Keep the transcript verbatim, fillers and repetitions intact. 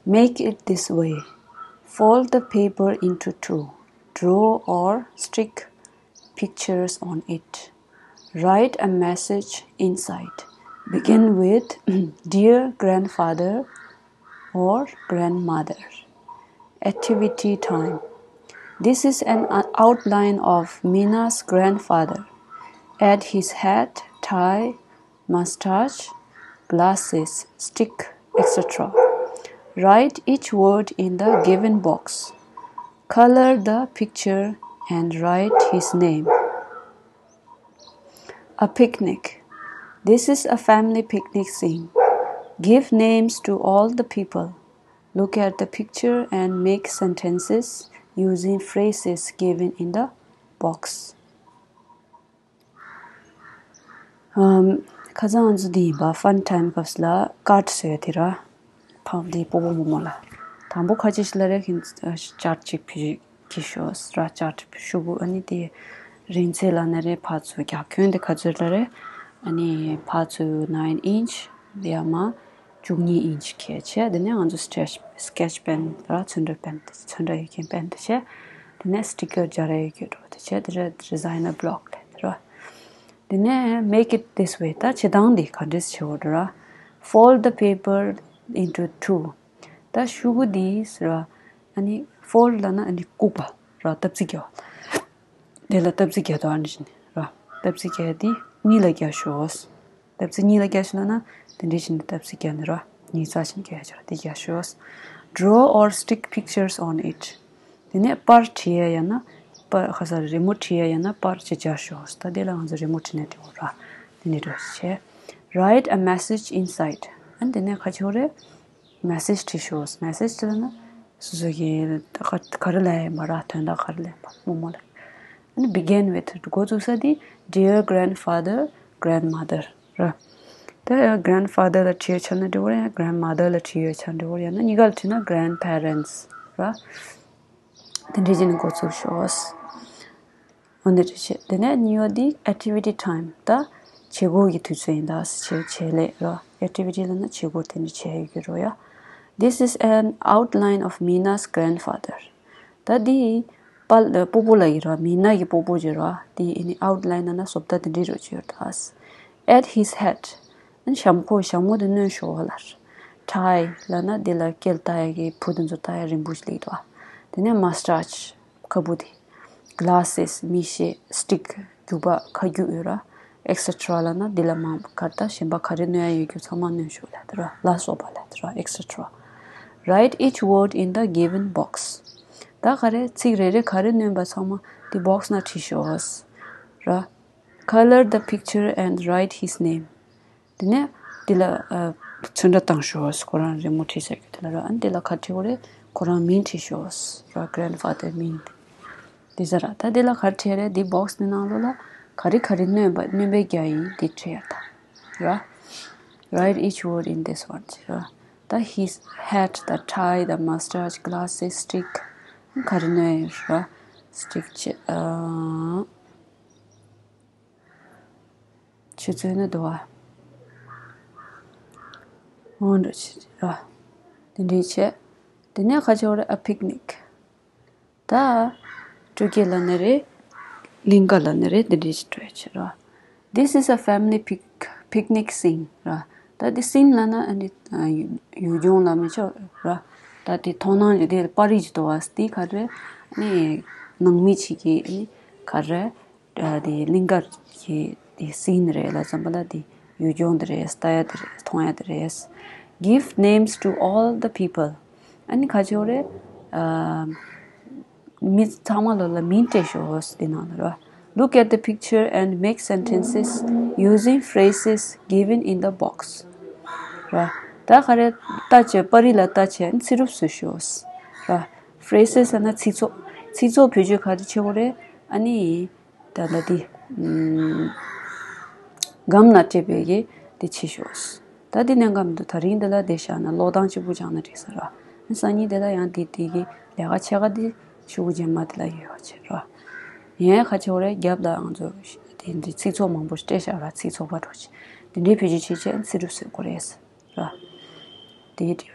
Make it this way. Fold the paper into two. Draw or stick pictures on it. Write a message inside. Begin with Dear grandfather or grandmother. Activity time. This is an outline of Mina's grandfather. Add his hat, tie, mustache, glasses, stick, et cetera. Write each word in the given box. Color the picture and write his name. A picnic. This is a family picnic scene. Give names to all the people. Look at the picture and make sentences using phrases given in the box. ཁ་སང་ང་ཚོ་འདི་ཡིན་པ་ཕན་ཊའིམ་སྐབས་ལ་ཀར་ཌི་བཟོས་དེ་ར། ཕ་འདི་སྤོ་བོ་རྨོ་མོ་ལ། དང་པོ་ཁ་ཅིག་ཞིག་ལ་རེ་ཁྱེད་ཅར་ཅིག་ཕི་གི་ཤོས་ར་ཅར་ཤུ་གུ་ཨ་ནི་དེ་རིང་ཚད་ལ་ན་རེ་ཕར་ཚུར་རྒྱག་ཁྱོན་དེ་ག་ཚོད་ལ་རེ། ཨ་ནི་ཕར་ཚུར་nine inch ཡ་མ་བཅུ་གཉིས་inch ཁྱེད་བྱས། དེ་ནས་ང་ཚོ་སྐེ་ཆི་སྐེ་ཆི་པེན་ར་ཚོན་ཁྲ་པེན་ཚོན་ཁྲ་ཡོད་མཁན་པེན་དེ་བྱས། དེ་ནས་སི་ཊི་ཀར་སྦྱར་ཡ་ཡོད་རྒྱུ་འགྲོ་དེ་བྱས། དེ་ར་ཌི་ཛའི་ནར་བི་ལོག་ལས་དེ་ར། དེ་ནས་make it this way. ད་བྱེད་སྟངས་འདི་ག་འདྲས་བྱེད་དགོས་འདུག་ར། Fold the paper into two. ད་ཤུ་གུ་འདི་ཟེར་བ། ཨ་ནི་ཕོལ་ཌི་ལབ་ན་ཨ་ནི་བཀུག་པ་ར། སྟབས་རྩིས་རྒྱག་པ། དེ་ལ་སྟབས་རྩིས་རྒྱག་དོ་ཨ་ནི་བཞིན་ར། སྟབས་རྩིས་རྒྱག་འདི་གཉིས་ལ་རྒྱག་ཤོག་སྟབས་རྩིས་གཉིས་ལ་རྒྱག་ཤོག་ལབ་ན་དེ་འདྲའི་བཞིན་དུ་སྟབས་རྩིས་རྒྱག་ནི་ར། ཉིས་རྩ་བཞིན་རྒྱག་ཡ་ཅིག་ར། དེ་རྒྱག་ཤོག Draw or stick pictures on it. དེ་ནས་པར་བྲིས་ཡ་ཡང་ན་པར་ཁ་སང་རི་མོ་བྲིས་ཡ་ཡང་ན་པར་ཅིག་སྦྱར་ཤོག་ད་དེ་ལ་ང་ཚོ་རི་མོ་བྲིས་ནས་འབྲི་འོ་ར། དེ་ནས་འགྲོ་བྱས། Write a message inside. ཨ་ནི་དེ་ནས་ཁ་ཕྱོགས་རེ་མེ་སེ་ཇི་བྲིས་ཤོག་མེ་སེ་ཇི་བྲིས་ན་སོ་སོ་གི་ག་ག་རེ་ལབ་ཡ་ཡིན་པ་ར། དོན་དག་ག་རེ་ལབ་ཡ་ཡིན་པ་རྨོ་མོ་ལ། ཨ་ནི་begin with འགོ་བཙུགས་ས་དེ་Dear grandfather, grandmother ར། ད་ཡང་grandfather ལ་བྲིས་ཡོད་ཆ་ན་འགྲིག་གི་རེད། ཡང་grandmother ལ་བྲིས་ཡོད་ཆ་ན་འགྲིག་གི་རེད། ཡང་ན་གཉིས་ཀ་ལ་བྲིས་ན་grandparents ར། དེ་འདྲས་བྱས་ནས་འགོ་བཙུགས་ཤོག་འོ་འདི་འདྲ་བྱས། དེ་ནས་གཉིས་པ་འདི་activity time ད་བྱེད་སྒོ་གི་དུས་ཚོད་ཡིན་ད། བྱེད་བྱེད་ལས་ར། activity ལབ་ན་བྱེད་སྒོ་དེ་འདྲ་བྱེད་ཡོད་ཀྱི་རོ་ཡ། This is an outline of Mina's grandfather. ད་འདི་པ་སྤོ་བོ་ལ་ཡི་ར། མི་ན་གི་སྤོ་བོ་ཅིག་ར། འདི་ཨ་ནི་outline ལབ་ན་བཟོ་ལྟ་དེ་འདྲས་རོ་ཅིག་ཡོད་ད། Add his hat. ཨ་ནི་ཞྭ་མོ་ཁོ་ཞྭ་མོ་དེ་སྣོན་ཤོག་ལབ། tie ལབ་ན་འདི་ལ་སྐེ་ལ་བཏགས་ཡ་གི་བུ་དེ་ཚོ་བཏགས་ཡ་རིང་པོ་ཞིག་ལེགས་འདུག་དེ་ནས་mustache ཁ་སྤུ་དེ། glasses མིག་ཤེལ། stick རྒྱུག་པ་ཁ་རྒྱུག་ཡོད་ར། et cetera ལབ་ན་འདི་ལ་མ་ག་ད་གཞན་པ་ག་རེ་སྣོན་ཡ་ཡོད་རྒྱུ་ཚང་མ་སྣོན་ཤོག་ལབ་དེ་ར། ལ་སོགས་པ་ལབ་དེ་ར། et cetera. Write each word in the given box. ད་ག་རེ་ཚིག་རེ་རེ་ག་རེ་སྣོན་པ་ཚང་མ་འདི་box ནང་བྲིས་ཤོག་ར། Color the picture and write his name. དེ་ནས་འདི་ལ་ཚོན་ཁྲ་བཏང་ཤོག་ཁོ་རང་རི་མོ་བྲིས་ཚར་རྒྱུ་དེ་ལ་ར། ཨ་ནི་འདི་ལ་ག་རེ་བྲིས་དགོས་རེད། ཁོ་རང་མིང་བྲིས་ཤོག་ར། grandfather མིང་། དེ་ཟེར་ར། ད་འདི་ལ་ག་རེ་བྲིས་རེད། འདི་box ནི་ནང་ལོགས་ལ་ག་རེ་ག་རེ་སྣོན་པ་སྣོན་པའི་རྒྱ་ཡིན་འདི་བྲིས་ཡ་ད་ར། Write each word in this one ཟེར་ར། ད་his hat དང་tie དང་mustache glasses stick ག་རེ་སྣོན་ཡོད་ར། stick བྱས། ཨ། ཆུ་ཚོད་ནི་འདུག་ཨ། འོ་འདྲ་ཆེ་ར། དེ་འདྲའི་ཆེ། དེ་ནས་ཁ་ཆེ་བ་རེད། a picnic ད་སྤྲོ་སྐྱིད་ལ་ནི་རེད། གླིང་ག་ལ་ནི་རེད། དེ་འདྲའི་ཆེ་སྤྲོ་ཡ་ཆེ་ར། This is a family pic picnic scene ར། ད་དེ་scene ལ་ན་ཨ་ནི་ཡུལ་ལྗོངས་ལ་མི་ཆོག་ར། ད་དེ་མཐོང་སྣང་ཅིག་དེ་པར་རིས་ཅིག་འདུག་ཨ། དེ་ག་རེ་ཨ་ནི་ནང་མི་ཅིག་གིས་ཨ་ནི་ག་རེ། དེ་གླིང་ག་གི་དེ་སིན་རེད་ལ་ཙམ་པ་ལ་དེ་ཡུལ་ལྗོངས་དེ་རེད། ལྟ་ཡ་དེ་རེད། མཐོང་ཡ་དེ་རེད། Give names to all the people. ཨ་ནི་ག་ཅིག་རེད། ཨ། མི་ཚང་མ་ལོ་ལ་མིང་སྤྲད་ཤོག་འདི་ནང་ལ་ར། Look at the picture and make sentences using phrases given in the box. ར། ད་ག་རེ་ལྟ་བྱས་པར་རིས་ལ་ལྟ་བྱས་ཚིག་གྲུབ་བཟོས་ཤོག་ར། phrases ཟེར་ན་ཚིག་ཚོགས། ཚིག་ཚོགས་བེད་སྤྱོད་ག་རེ་བྱེད་དགོས་རེད། ཨ་ནི། ད་ལྟ་འདི། སྒམ་ནང་སྤྲད་པའི་གི་འདི་ཕྱི་ཤོག་ད་འདི་གནད་འགག་མི་འདུག་ད་རིང་འདི་ལ་འདི་བཞག་ན་ཀློག་སྟངས་གཅིག་པུ་སྦྱངས་ན་འགྲིག་ས་ར། སང་ཉིན་འདི་ལ་ཡང་འདི་འདི་གི་ལས་ཀ་ཕྱེད་ཀ་འདི་ཤོག་གུ་རྗེས་མ་འདི་ལ་ཡོད་བྱེད་ར། ཡན་ཁ་ཆེ་བ་རེད། རྒྱབ་ལ་ང་ཚོ་འདི་འདི་ཚིག་ཚོགས་མང་པོ་སྤྲད་བཞག་ར། ཚིག་ཚོགས་པ་འགྲོ་ཆེ་འདི་འདྲའི་བེད་སྤྱོད་བྱེད་ཆེད་ཚིག་གྲུབ་བཟོ་དགོས་རེད་ར། འདི་འདྲའི།